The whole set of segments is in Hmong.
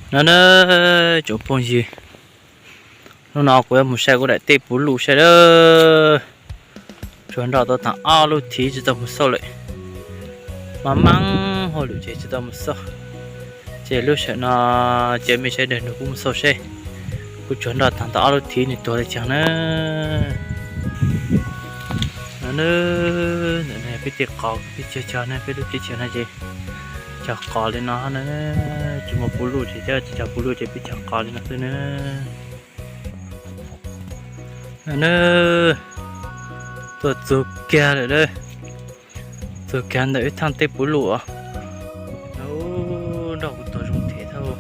No na, tsoom phooj ywg, hnub no kuv yuav mus saib kuv daim teb puv luj saib lawm. Tsuag nroj tau tag ob lub thiv tsis tau mus xauj lawm. Maj mam hauj lwm ces tsis tau mus xauj. Ces lub sij hawm no ces mej sawv daws nrog kuv mus xauj seb kuv tsuag nroj tag tau ob lub thiv nws tuag li cas na. No na, ntawm no peb tej qos peb cog cog na, peb lub teb chaws no ces cog qos li no na, tsis muaj puv luj ces cog, tsis cog puv luj ces peb cog qos li no xwb na. No na, tuaj txug kiag lawm, txug kiag ntawm ib thaj teb puv luj os. Nroj kuv tuag zoo thiab thauj.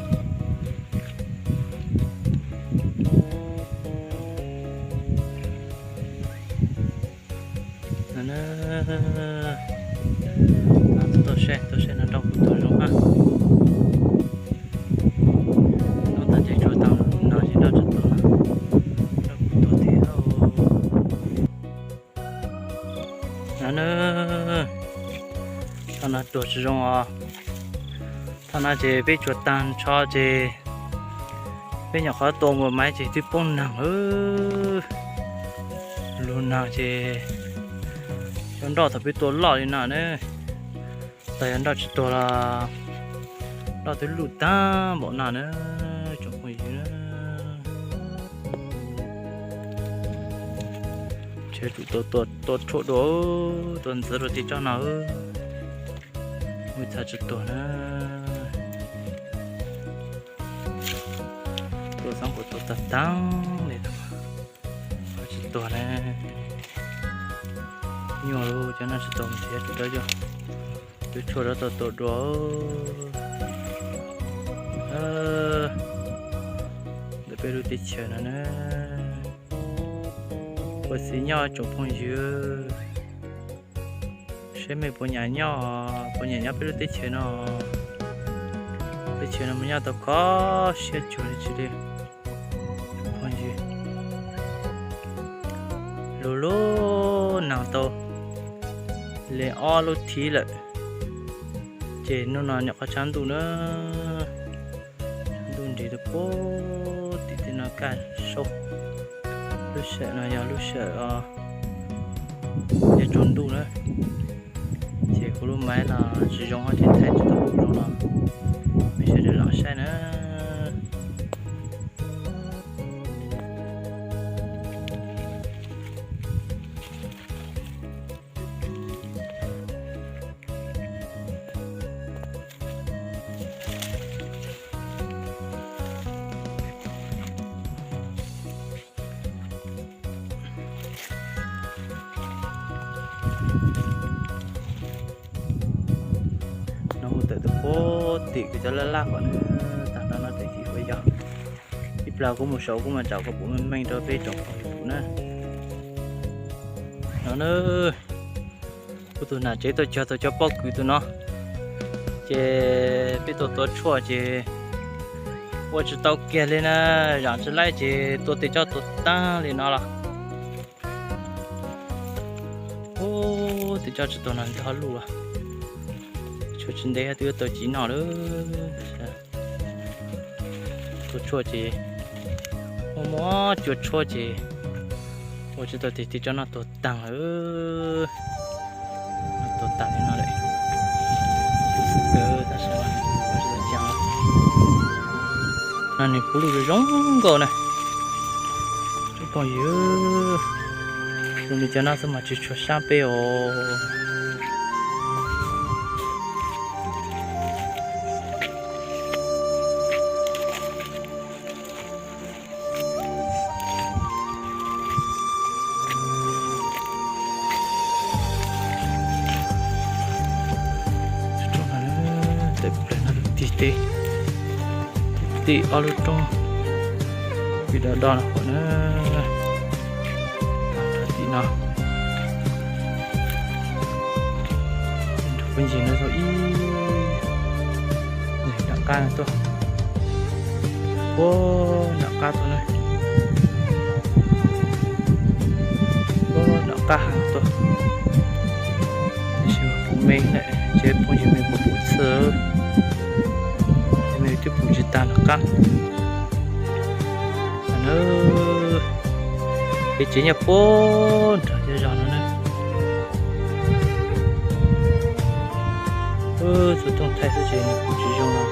Tuaj saib, tuaj saib no nroj kuv tuag zoo na. Hnub tag ces tsuag tag no ces nroj tsis tuag na, nroj kuv tuag thiab. No na, thaj no tuag tsis zoo os. Thaj no ces peb tsuag tag nrho ces peb nyuam qhuav tua nkaus maiv ces twb poob neeg lawm. Lug neeg ces cov nroj thaum peb tua loj li no na, tas yog nroj tsis tuag los nroj twb luj tag npaum no na, tsoom phooj ywg na. Ntshe tsum tau tua tshuaj dua, tua ntxiv rau tej tsob no, mus txhaj tsis tuag na. Tua xeeb kuas tua tag tag li, tsis tuag na. Nyuaj lawm, cov no tsis tuag mus nrhiav tsum dawb yog, tus tshuaj dawb tau tua dua. Ntawm peb lub teb chaws no na, ua txiv nyob tsoom phooj ywg, seb mej puas nyiam nyob, puas nyiam nyob peb lub teb chaws no. Teb chaws no mas nyob tau kho siab cuag li tsis li. Phooj ywg, lug lub neeg tau li ob lub thiv lawm, ces hnub no nyuam qhuav tshav ntuj na, tshav ntuj nrig tau puag tim tej no kaj saub. Lub sij hawm no yog lub sij hawm nyob tsaus ntuj na, ces kuv lub maiv los tsis zoo ces thaij tsis tau zoo no, mej sawv daws los saib na. No mus tawm tau puag tim kws cov laj laj kom na, tag no no tawm tim uas yog ib plag kuv mus saum kuv mam tsom kom pum meej meej rau peb tsoom phooj ywg pum na. No na, kuv tus nam tsev tuaj cog tau cov pob kws tus no, ces peb tuaj tua tshuaj ces ua tsis tau kiag li na, zam tsis laib ces tua tej tsob tuag tag li no los. Ub, tej tsob tsis tuag no ntog luj, tshuav tsis ntev twb yuav tau civ noj lawm. Tua tshuaj ces muaj muab cua tshuab ces ua tsis tau, tej tsob no tuag tag lawm. Tuag tag li no lawm. Tab sis ua tsis tau cas. No nws puv luj zoo nkauj na. Tsoom phooj ywg, zoo li cov no xwb mas tsis tshua sab peb os. Tej plag no tig teb, tig ob lub roob, tig do do no na. Tim no nrog peb ncig no tau ib nram qab no tuaj, puag nram qab tuaj na, puag nram qab tuaj. Tab sis mas pum me lawm, ces phooj ywg mej puas pum txhij, ces mej twb Kuj tsis tag nrho qab. Peb tsev nyob puag nram cov zos no na. Txhua rooj thaij xwb ces nws kuj tsis zoo no.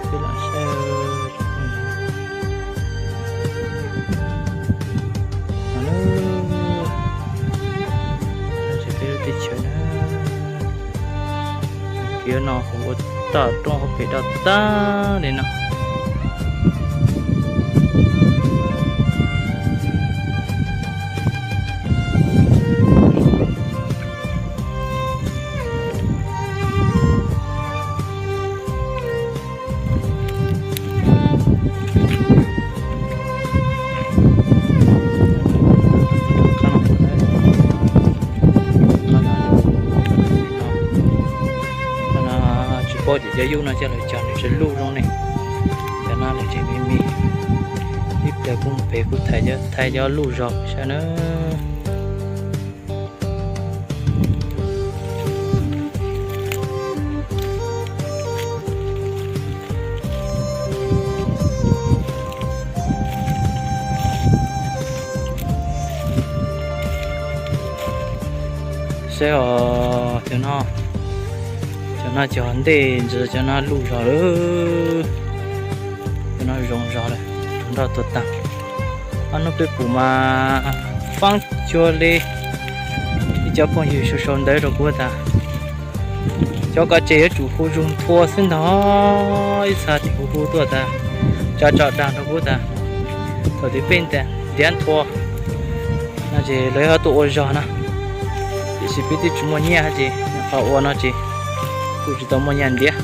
Peb lam saib. Ces peb lub teb chaws na, kev no ua toj roob hauv pes doj tag li no. Tsis paub ces cov yub no coj lawv cog nws tsis luj zoo ne. Cov no nws tseem me me, ib pliag kuj mus pem kuj thaiv cov luj zog saib na. Saib os, cov no, cov no cov ntej ntsis cov no luj zog lawm. Cov no zoo zog lawm, tus nroj tuag tag. Ob hnub peb pum mas faab cuag li ib cov phooj ywg sau sau ntawv rau kuv tas, cov ko ces yuav tsum hu zug nthua xwb ntag, ib txha tim hu hu tuaj tas, tso tso dag rau kuv tas, thaum twg peb ntiav nthua no ces lawv ho tuaj ua zog na. Tiam sis peb twb tsis muaj nyiaj ces qhov ua no ces kuj tsis tau muaj nyiaj ntiav.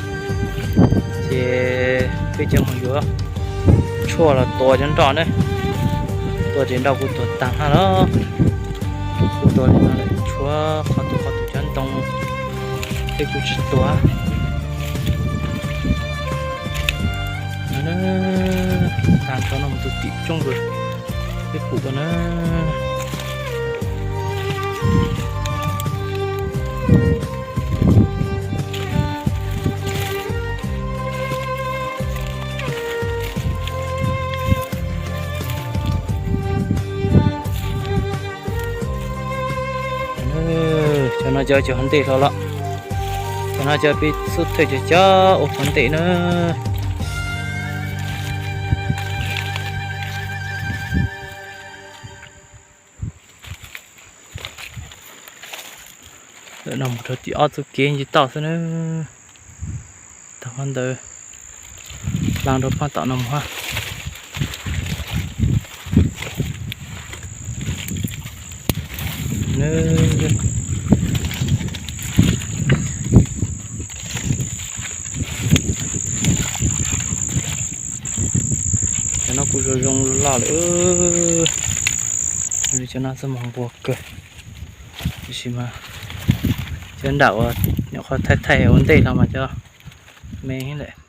Ces peb cov mus yuav tshuaj los tua cov nroj na, tua ces nroj kuj tuag tag hab los. Kuj tua li no lawm, tshuav qhov tus qhov tus cov ntoo, peb kuj tsis tua. Tag nrho no mus tus tim roob ntawd, peb pum ko na. Cov no cov cov hauv ntej hlo los, cov no cov peb xub thawj cov cov ua hauv ntej na. Lawm no mus rau tim ob txoj kev nce toj xwb na. Tag qhov ntawd hla rau pab tom no mus hab. Cov no kuj zoo zoo loj lawm. Cov no txoj mas nquag kawg, tiam sis mas cov nram uas nyuam qhuav thaij thaij ua ntej los mas cov me lawm.